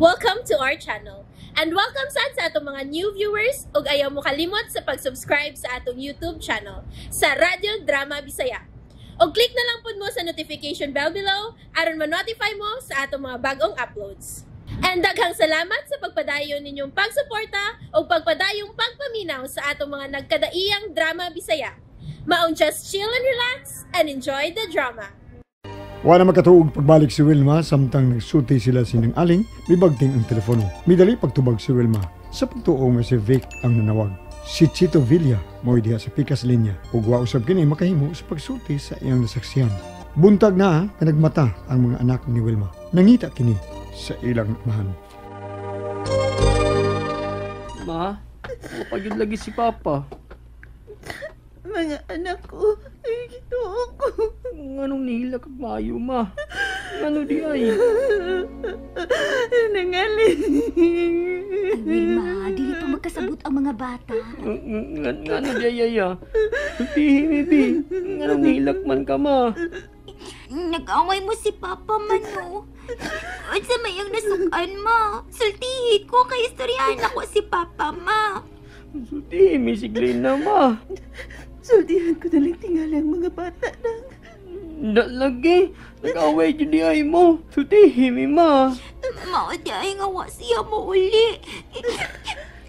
Welcome to our channel. And welcome sad sa atong mga new viewers ug ayaw mo kalimot sa pag-subscribe sa atong YouTube channel sa Radyo Drama Bisaya. Og click na lang pud mo sa notification bell below aron ma-notify mo sa atong mga bagong uploads. And daghang salamat sa pagpadayon ninyong pagsuporta ug pagpadayong pagpaminaw sa atong mga nagkadaiyang drama Bisaya. Maong just chill and relax and enjoy the drama. Wa na makatuog pagbalik si Wilma samtang nagsulti sila sinang aling, mibagting ang telepono. Midali pagtubag si Wilma sa pagtuo nga si Vic ang nanawag. Si Chito Villa mo'y diha sa pikas linya ug wa usab kini makahimo sa pagsulti sa iyang nasaksihan. Buntag na nga nagmata ang mga anak ni Wilma. Nangita kini sa ilang amahan. Ma, mapagod lagi si Papa. Mga anak ko, ay Ginoo ko. Nganong nihila kag maayo, ma? Ngano di ay? Nangaling. Ay, Wilma, dili pa magkasabot ang mga bata. Ngano di ay, yaya? Sultihi, baby. Nganong nihilak man ka, ma? Nag-away mo si Papa man, no? Unsa may ang nasukan, ma? Sultihi ko kay istoryahan ako si Papa, ma. Sultihi, mi si Glenna, ma. Sultihan ko na lang tingali ang mga bata nang. Da lagi. Nag-away jud di ay mo. Sultihi, mi, ma. Mao di ay nga wa siya mo uli.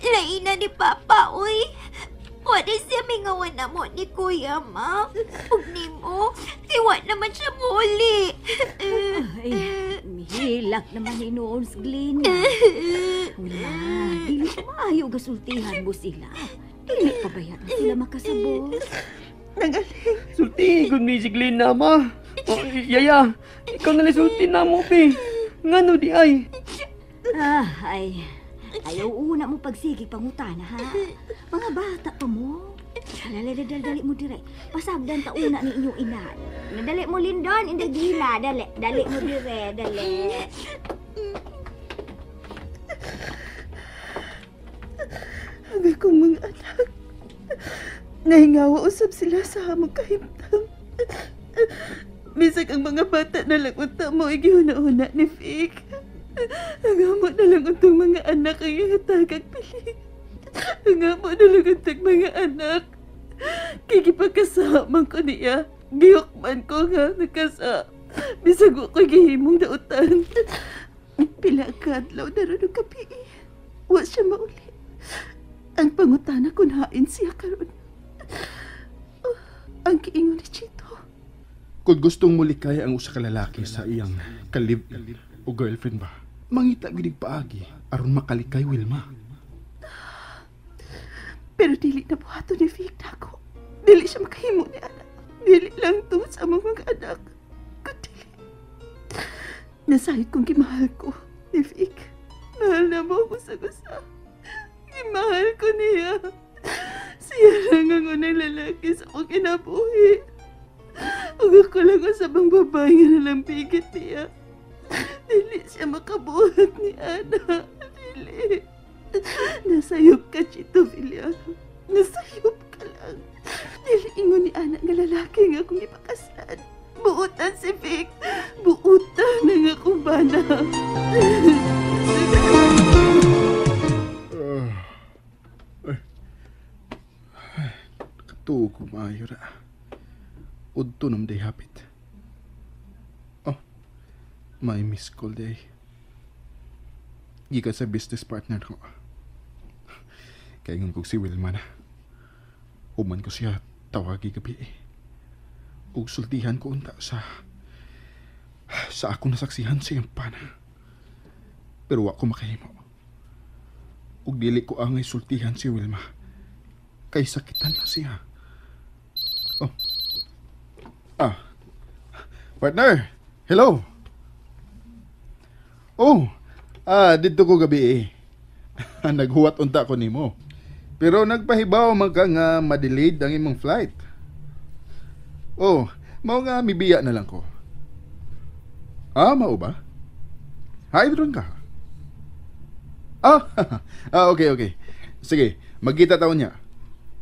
Laina ni Papa, uy. Wa di siya mingawan na mo ni Kuya, ma. Ug nimo, tiwa naman siya mo uli. Ay, mihilak naman hinuon si Glenn. Wala, dili maayo gasultihan mo sila. Dili pa ba yata sila makasabot? Nangaling. Sultihi gud mi si Glenna, ma. Oh, yaya, ikaw na lang sulti na mo, pe. Ngano di ay? Ah, ay, ayaw una mo pagsigig pangutana, ha? Mga bata pa mo. Dali, dali, dali mo dire. Pasagdan ta una ni inyong ina. Dali mo, Lindon, indagila. Dali, dali mo dire, dali. Ang akong mga anak, nahingawa usab sila sa hamong kahimtang. Bisag ang mga bata na lang unta mo igihuna-huna ni Vic. Ang amo na lang untong mga anak ang ihatagag pili. Ang amo na lang untong mga anak. Kikipagkasaman ko niya. Giyok man ko nga nakasa. Bisag ko gihimong dautan. Pila ka adlaw na ron ang gabi. Wa siya mauli. Ang pangutana kung hain siya karon. Oh, ang kiingon ni Chito. Kung gustong mulikay ang usa ka lalaki sa iyang kalib o girlfriend ba, mangita gidig paagi aron makalikay, Wilma. Pero dili na buhaton ni Vic nako. Dili siya makahimo ni anak. Dili lang tungod sa among mga anak. Kundi nasayod kong gimahal ko ni Vic. Mahal na mo ako sa gusa. Gimahal ko niya. Siya lang ang unang lalaki sa akong kinabuhi. Ug ako lang usab ang babae nga nalambigit niya. Dili siya makabuhat ni Ana. Dili. Nasayop ka, Chito Villa. Nasayop ka lang. Dili ingon ni Ana nga lalaki nga akong ipakasan. Buutan si Vic. Buutan ang akong bana. Katuo ko maayo ra. Udto nam day hapit. Oh, may miss call day. Gikan sa business partner ko. Kaya ngon kog si Wilma na. Human ko siya tawagi gabi. Ug sultihan ko unta sa akong nasaksihan sa iyang pana. Pero wa ko makahimo. Ug dili ko angay sultihan si Wilma. Kay sakitan na siya. Oh. Ah. Partner, hello. Oh, didto ko gabi eh. Naghuwat unta ko nimo. Pero nagpahibaw man ka nga madelayed ang imong flight. Oh, mao nga mibiya na lang ko. Ah, mao ba? Hi, drone ka. Ah, okay, okay. Sige, magkita taon niya.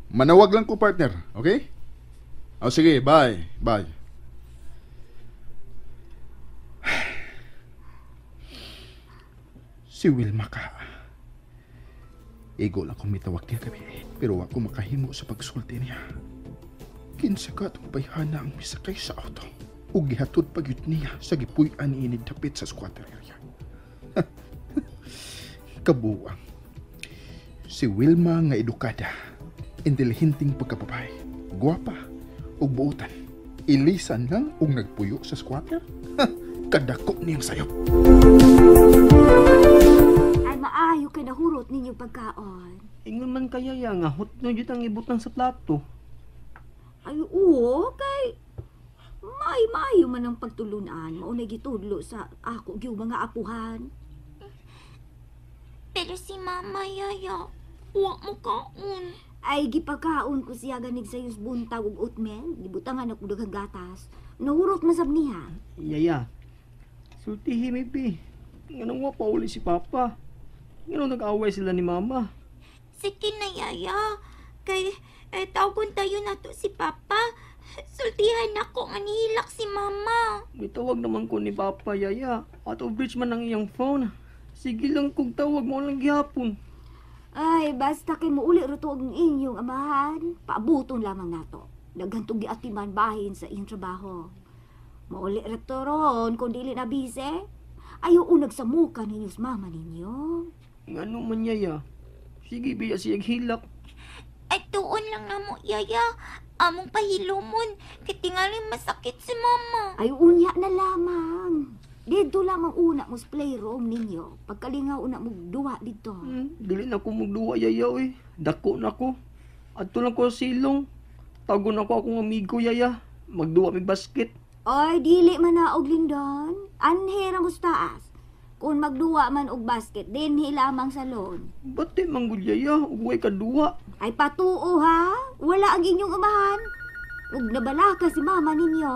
Manawag lang ko, partner, okay? Oh, sige, bye, bye. Si Wilma ka. Igo lang kong mitawag niya gabi, pero wa ko makahimo sa pagsulti niya. Kinsa ka itong bayhana ang misakay sa auto. Ug gihatod pa gyud niya sa gipuy-an niini dapit sa squatter area. Kabuang. Si Wilma nga edukada, intelihenteng pagkababae, gwapa ug buutan. Ilisan lang ug nagpuyo sa squatter. Kadako niyang sayop. Ay, maayo kay nahurot ninyo pagkaon. Ingon man kaya ya nga hotno jud ang ibutang sa plato. Ay, oo, kay maayo man ang pagtulunan. Maunay gitudlo sa ako gyud mga apuhan. Pero si Mama, Yaya, wa mo kaon. Ay, gipakaon ko siya ganig sa iyos buntag ug oatmeal. Gibutangan ako daghang gatas. Nahurot man sab niya. Yaya, sultihi mi bi. Nganong wa pa uli si Papa? Nganong nag-away sila ni Mama? Sige na, Yaya. Kay, tawgon tayo na to si Papa. Sultihan ako nga nihilak si Mama. Gitawag naman ko ni Papa, Yaya. Out of reach man ang iyang phone. Sige lang kog tawag mo lang gihapon. Ay, basta kay muuli ra to ang inyong amahan. Paabuton lamang nato. Daghan tong giatiman bahin sa iyong trabaho. Mauli ra to ron kung dili na bise. Ayaw unag sa muka ninyo sa mama ninyo. Ngano man, Yaya? Sige, biya siya hilak. Ay, tuon lang na mo, Yaya. Among pahilumon. Kay tingali masakit si Mama. Ay, unya na lamang. Dito lamang una mo sa playroom ninyo. Pagkalingaw una mo duwa dito. Dili na ko magduwa, Yaya, oy. Dako na ko. Adto lang ko sa silong. Tagon ako akong amigo, Yaya. Magduwa mig basket. Ay, dili man na og Lindon. Anhe ra mo sa taas. Kung magduwa man og basket, dinhi lamang sa lon. Ba't di manggod, Yaya? Ug way kaduwa. Ay, patuo ha. Wala ang inyong amahan. Ug nabalaka si mama ninyo.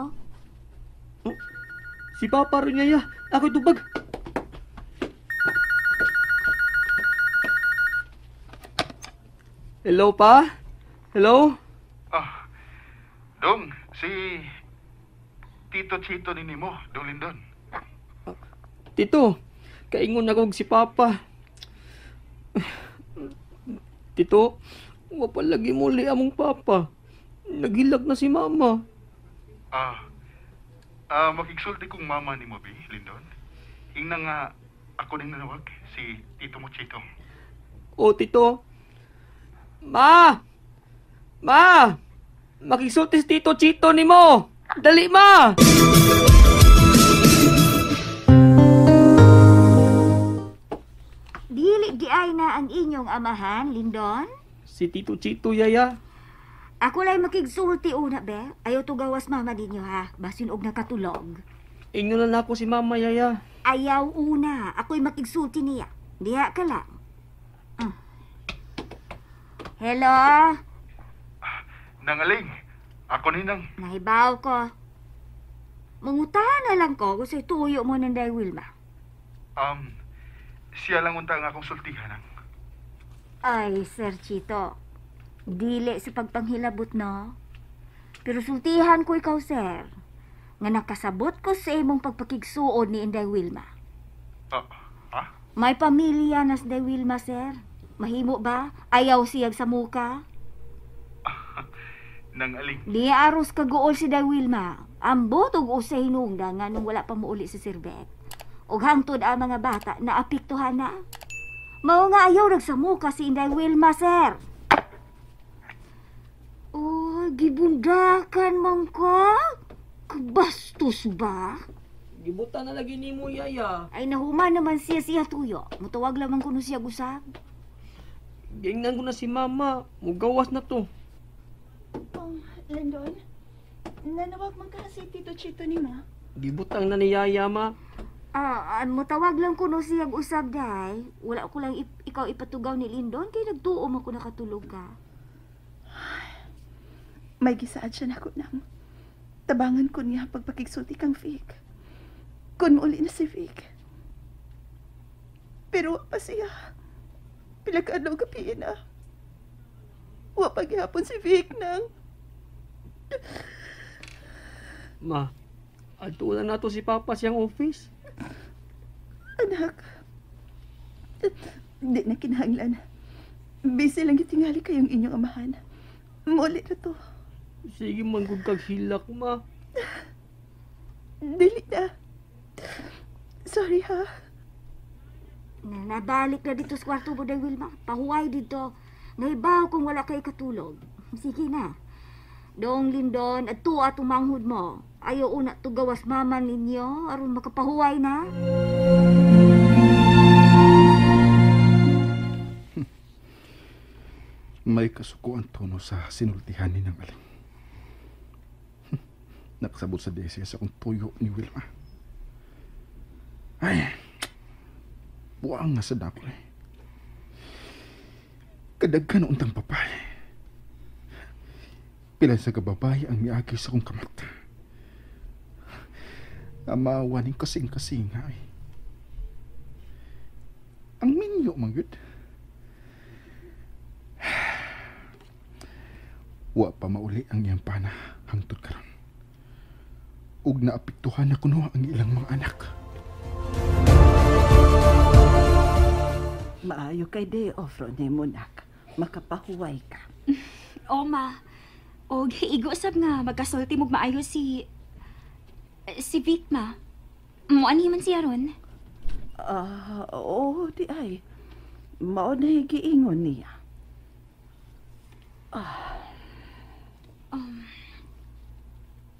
Oh, si Papa rin, Yaya. Ako'y tubag. Hello, Pa? Hello? Ah, Dong, si Tito Chito ni nimo, Dong Lindon. Tito, kaingon ako si Papa. Tito, wa pa lagi muli among Papa. Naghilak na si Mama. Makigsulti kong mama ni mo, Bi, Lindon. Ingna nga ako ning nanawag, si Tito mo Chito. O, Tito. Ma! Ma! Makigsulti si Tito Chito ni mo! Dali, Ma! Dili di ay na ang inyong amahan, Lindon? Si Tito Chito, Yaya. Ako lay makigsulti una, be. Ayaw tugawas mama ninyo, ha? Basin og nakatulog. Ingon na ako si Mama, Yaya. Ayaw una. Ako'y makigsulti niya. Diha ka lang. Hello? Nangaling. Ako ninang. Nahibaw ko. Mangutahan na lang ko kung sa'y tuyo mo ng Day Wilma. Siya lang unta ang akong sultihan. Ay, Sir Chito. Dili sa pagpanghilabot, no? Pero sultihan ko ikaw, sir. Nga nakasabot ko sa imong pagpakigsuod ni Inday Wilma. Ha? May pamilya na si Inday Wilma, sir. Mahimo ba? Ayaw siyag sa muka? Nang aling? Di aros kaguol si Day Wilma. Ambot og usay hinungda nga nung wala pa muuli si Sir Beck. Og hangtod ang mga bata na apektuhan na. Mao nga ayaw nagsamuka si Inday Wilma, sir. Oh, gibundakan man ka? Kabastos ba? Gibuta na lagi nimo, Yaya. Ay, nahuman naman siya tuyo. Mutawag lamang kuno siya gusab. Gingnan ko na si Mama. Mugawas na to. Oh, Lindon, nanawag man ka si Tito Chito ni Ma. Gibutang na ni Yaya, Ma. Mutawag lang kuno siya usab, day. Wala ko lang ikaw ipatugaw ni Lindon kay nagtuo man ko nakatulog ka. May gisaad siya nako nang. Tabangan ko niya pagpakigsulti kang Vic. Kun muuli na si Vic. Pero wa pa siya. Pila ka adlaw gabi na. Wa pa gihapon si Vic nang. Ma, adto na nato si Papa siyang office. Anak, Di na kinahanglan. Busy lang gitingali kayong inyong amahan. Muli na to. Sige, manggod kag hilak, ma. Dili na. Sorry, ha? Nabalik na dito sa kwarto mo, Day Wilma. Pahuway dito. Naibaw kung wala kay katulog. Sige na. Dong Lindon, at tuwa tumanghod mo. Ayaw una tugawas mama ninyo, aron makapahuway na. May kasukuan tono sa sinultihan ni ng aling. Nakasabot sa desiya sa akong tuyo ni Wilma. Ay, buang nga sa dako eh. Kadaghan untang papay. Pila sa kababay ang miagi sa akong kamat. Amawa ning kasing-kasing ay. Ang minyo man gyud. Wa pa mauli ang iyang pana hangtod karon. Ug naapektuhan na kuno ang ilang mga anak. Maayo kay day off ron nimo, nak. Makapahuway ka. O, ma. Og igo sab nga magkasulti mog maayo si Vic, ma. Muani man siya ron. Oo, di ay. Mao na giingon niya.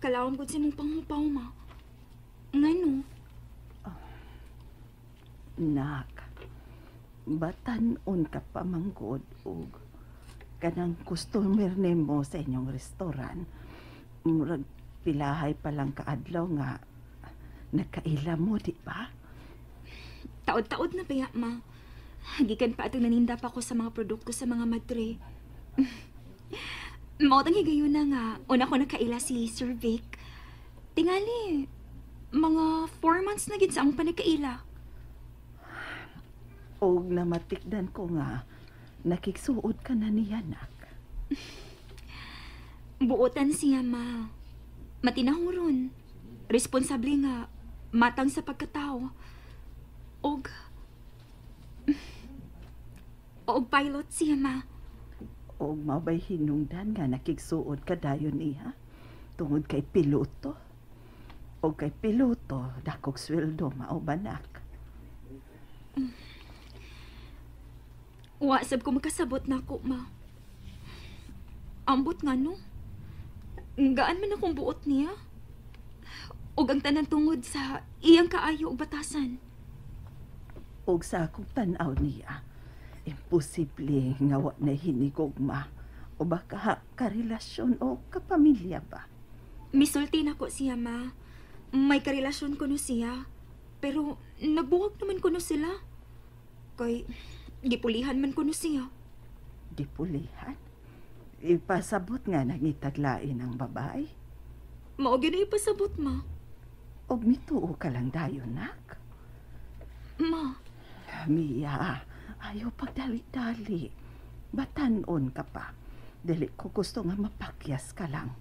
Kalawom gud si mong panghupaw, ma. Ngano? Nak, batan-on ka pa manggod og kanang customer nimo sa inyong restaurant. Murag pilahay pa lang kaadlaw nga nagkaila mo, di ba? Taod-taod na baya, ma. Gikan pa atong naninda pa ko sa mga produkto sa mga madre. Mao tang higayon na nga una ko nakaila si Sir Vic. Tingali, mga 4 months na gid sa among panagkaila. Og namatikdan ko nga nakigsuod ka na niya, nak. Buotan siya, ma. Matinahuron. Responsable nga matang sa pagkatao. Og pilot siya, ma. Og mabay hinungdan nga nakigsuod ka dayon niya tungod kay piloto. Og kay piloto dakog sweldo, mao ba, nak? Wa sab ko makasabot nako, ma. Ambot nga no. Gaan man akong buot niya. Og ang tanan tungod sa iyang kaayo og batasan. Og sa akong tan-aw niya, imposible nga wa na hinigugma o baka karelasyon o kapamilya ba. Misulti nako siya, ma. May karelasyon kuno siya. Pero nagbuwag naman kuno sila. Kay gipulihan man kuno siya. Gipulihan? Ipasabot nga nangitaglain ang babae? Mao gyud ipasabot, ma. Og mituo ka lang dayon, nak? Ma. Mia, ayaw pagdali-dali. Batanon ka pa. Dili ko gusto nga mapakyas ka lang.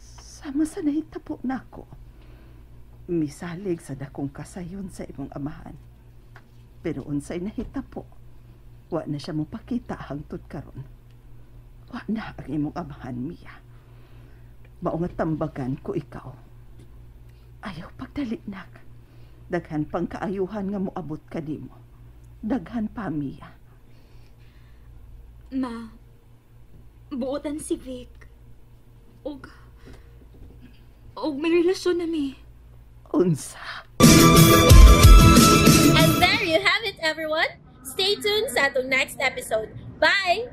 Sama sa nahitabo nako. Misalig sa dakong kasayon sa imong amahan. Pero unsay nahitabo, wa na siya mopakita hangtod karon. Wa na ang imong amahan, Mia. Mao nga tambagan ko ikaw. Ayaw pagdali, nak. Daghan pang kaayuhan nga moabot ka nimo. Daghan pa, Mia. Ma, buotan si Vic. Og may relasyon na mi. Unsa? And there you have it, everyone. Stay tuned sa atong next episode. Bye!